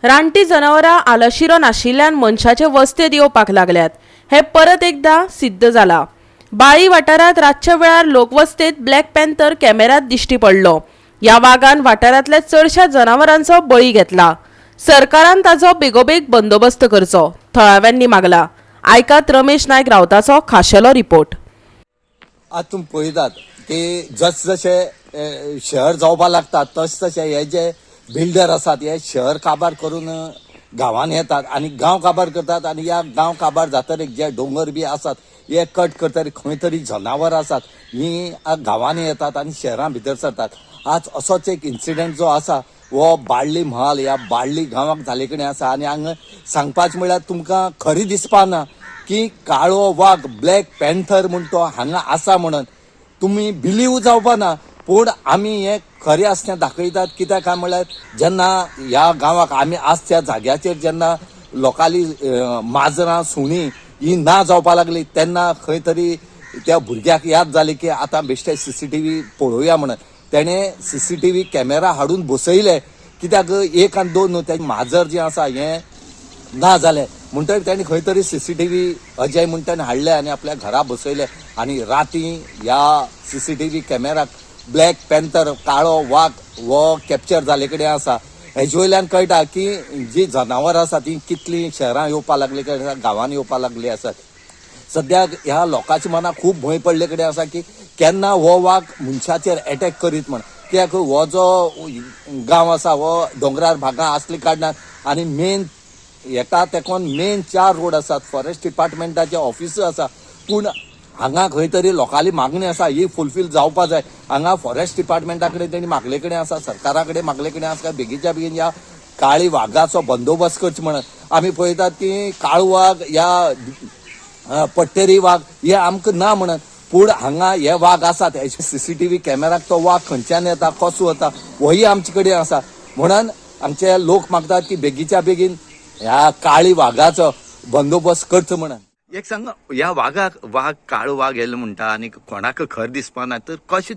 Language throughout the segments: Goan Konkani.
रानटी जनावरां आलाशिरो नाशिल्ल्यान मनशाचे वस्तेत येवपाक लागल्यात हें परत एकदां सिद्ध जालां. बाळी वाठारांत रातच्या वेळार लोकवस्तेत ब्लॅक पॅन्थर कॅमेऱ्यांत दिश्टी पडलो. ह्या वागान वाठारांतल्या चडशा जनावरांचो बळी घेतला. सरकारान ताचो बेगोबेग बंदोबस्त करचो, थळाव्यांनी मागला. आयकात रमेश नायक रावताचो खाशेलो रिपोर्ट. आज तुमी पळयतात की जसजशे शहर जावपाक लागता तश तशे हे जे बिल्डर आसात हे शहर काबार करून गांवांनी येतात आनी गांव काबार करतात आनी ह्या गांव काबार जातरीक जे दोंगर बी आसात हे कट करतरी खंय तरी जनावर आसात ही गांवांनी येतात आनी शहरां भितर सरतात. आज असोच एक इन्सिडंट जो आसा हो बाळ्ळी म्हाल ह्या बाळ्ळी गांवाक जाले कडेन आसा आनी हांगा सांगपाचें म्हळ्यार तुमकां खरी दिसपा ना की काळो वाग ब्लॅक पॅन्थर म्हूण तो हांगा आसा म्हणून तुमी बिलीव जावपा ना, पूण आमी हें खरें आसा तें दाखयतात. कित्याक काय म्हळ्यार जेन्ना ह्या गांवाक आमी आज त्या जाग्याचेर जेन्ना लोकांली माजरां सुणीं ही ना जावपा लागली तेन्ना खंय तरी त्या भुरग्याक याद जाली की आतां बेश्टे CCTV पळोवया म्हणून तेणें CCTV camera हाडून बसयले. कित्याक एक आनी दोन न्हू, तें माजर जें आसा हें ना जालें म्हणटकीर तेणें खंय तरी CCTV Ajay म्हूण तेणें हाडले आनी आपल्या घरा बसयले आनी राती ह्या CCTV कॅमेराक ब्लॅक पॅन्थर काळो वाग हो कॅप्चर जाले कडेन आसा. हेजे वयल्यान कळटा की जी जनावरां आसा ती कितलीं शहरां येवपाक लागली काय गांवांनी येवपाक लागली आसात. सद्याक ह्या लोकांच्या मनाक खूब भंय पडले कडेन आसा की केन्ना हो वाग मनशाचेर एटॅक करीत म्हण. कित्याक हो जो गांव आसा हो दोंगरार भागां आसले कारणान आनी मेन हेका तेकोन मेन 4 रोड आसात, फॉरेस्ट डिपार्टमेंटाचे ऑफिसूय आसा, पूण हांगा खंय तरी लोकांली मागणी आसा ही फुलफील जावपा जाय. हांगा फॉरेस्ट डिपार्टमेंटा कडेन तेणी मागले कडेन आसा, सरकारा कडेन मागले कडेन आसा बेगीच्या बेगीन ह्या काळी वागाचो बंदोबस्त करचो म्हणून. आमी पळयतात की काळो वाग ह्या पट्टेरी वाग हे आमकां ना म्हणून, पूण हांगा हे वाग आसात. CCTV कॅमेराक तो वाग खंयच्यान येता कसो वता होय आमचे कडेन आसा. म्हणून आमचे लोक मागतात की बेगीच्या बेगीन ह्या काळी वागाचो बंदोबस्त करचो म्हणून. एक सांग, ह्या वागाक वाग काळो वाग येयलो म्हणटा आनी कोणाक खर दिसपा ना तर कशें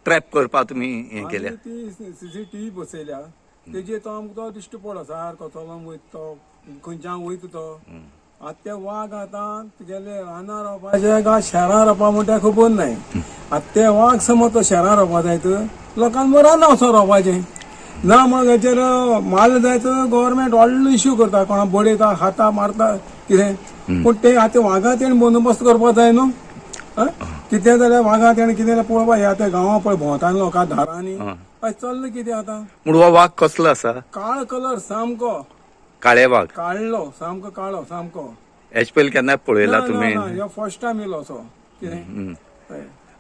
ट्रॅप करपाक तुमी हें केलें? ती CCTV बसयल्या तेजेर तो आमकां तो दिश्टी पडलो सारको चलोन वयता तो खंयच्यान वयता तो. आतां ते वाग आतां तुगेले रानां रावपाचे काय शहरां रावपा म्हणटा खबर नाय. आतां ते वाग समज तो शहरां रावपा जायत लोकांक मग रानां वचोन रावपाचें ना मग हेचेर मारले जायत गव्हर्मेंट व्हडलो इश्यू करता, कोणा बडयता खाता मारता कितें, पूण ते आतां वागा तेणें बंदोबस्त करपाक जाय न्हू. कितें जाल्यार वागा तेणें कितें जाल्यार पळोवपा ह्या त्या गांवां पळय भोंवता लोकां दारांनी अशें चल्लां कितें आतां. म्हूण हो वाग कसलो आसा? काळो कलर सामको, काळे वाग, काळ्ळो सामको, काळो सामको. हेच पयलीं केन्ना पळयला तुमी? ह्यो फर्स्ट टायम येयलो असो कितें.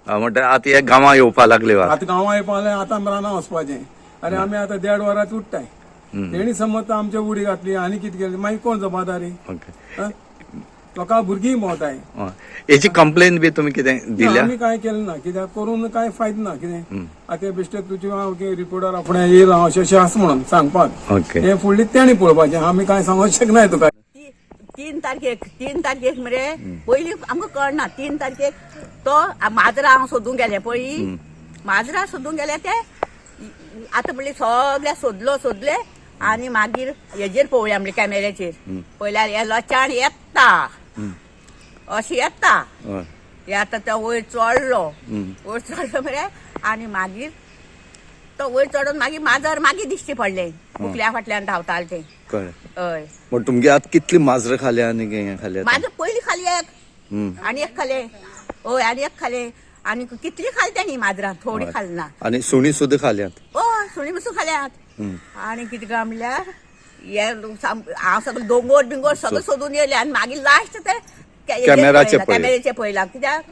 म्हणटा आतां हे गांवां येवपाक लागले वाग. आतां गांवां येवपा लागले, आतां आमी रानां वचपाचें. आनी आमी आतां 1.5 वरांत उठ्ठाय, तेणी समज आमच्या उडी घातली आनी कितें केलें मागीर कोण जबाबदारी? लोकां भुरगीं भोंवताय. हेची कंप्लेन बी तुमी कितें दिल्या? आमी कांय केलें ना, कित्याक करून कांय फायदो ना कितें. आतां बेश्टे तुजे हांव रिपोर्टर आपणें येयला अशें अशें आसा म्हणून सांगपाक, हें फुडलें तेणी पळोवपाचें, आमी कांय सांगूंक शकनाय तुका. 3 तारखेक मरे पयलीं आमकां कळना. 3 तारखेक तो माजरां हांव सोदूंक गेलें पळय, माजरां सोदूंक गेले ते आतां म्हणलें सगळें सोदले आनी मागीर हेजेर पळोवया म्हणलें कॅमेऱ्याचेर पळयल्यार हे लचाण येता अशें येता. हे आतां तो वयर चडलो, वयर चडलो मरे आनी मागीर तो वयर चडून मागीर माजर मागीर दिश्टी पडलें, बुकल्या फाटल्यान धांवतालें तें. हय. पूण तुमगे आतां कितली माजरां खाल्या आनी हें खाल्या? माजर पयलीं खाली एक आनी एक खाले, हय आनी एक खाले, आनी कितली खाली तेणी माजरां, थोडी खाली ना. आनी सुणी सुद्दां खाल्यात? हय सुणी पसून खाल्यात. आनी कितें काय म्हणल्यार हे हांव सगळें दोंगोर बिंगोर सगळें सोदून येयलें आनी मागीर लास्ट ते कॅमेऱ्याचेर पळयला, कित्याक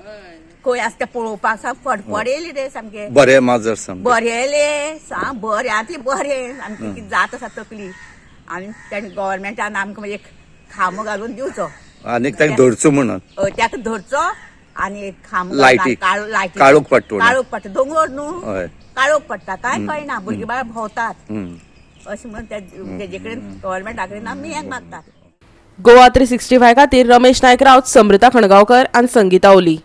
खंय आसा तें पळोवपाक सामकें फडफड येयली रे सामकें. बरें माजर सामकें बरें येयलें, साम बऱ्यांतलें बरें, सामकें कितें जात आसा तकली. आनी तेणें गव्हर्मेंटान आमकां एक खांबो घालून दिवचो आनी ताका धरचो म्हणून. ताका धरचो आनी एक खांबो लायटी, काळोख पडटा, काळोख पडटा, दोंगोर न्हू काळोख पडटा, कांय कळना, भुरगीं बाळ भोंवतात अशें म्हणून तेजे कडेन गव्हर्मेंटा कडेन आमी हें मागतात. गोवा 365 खातीर रमेश नायक राऊत, समृता खणगांवकर आनी संगीता ओली.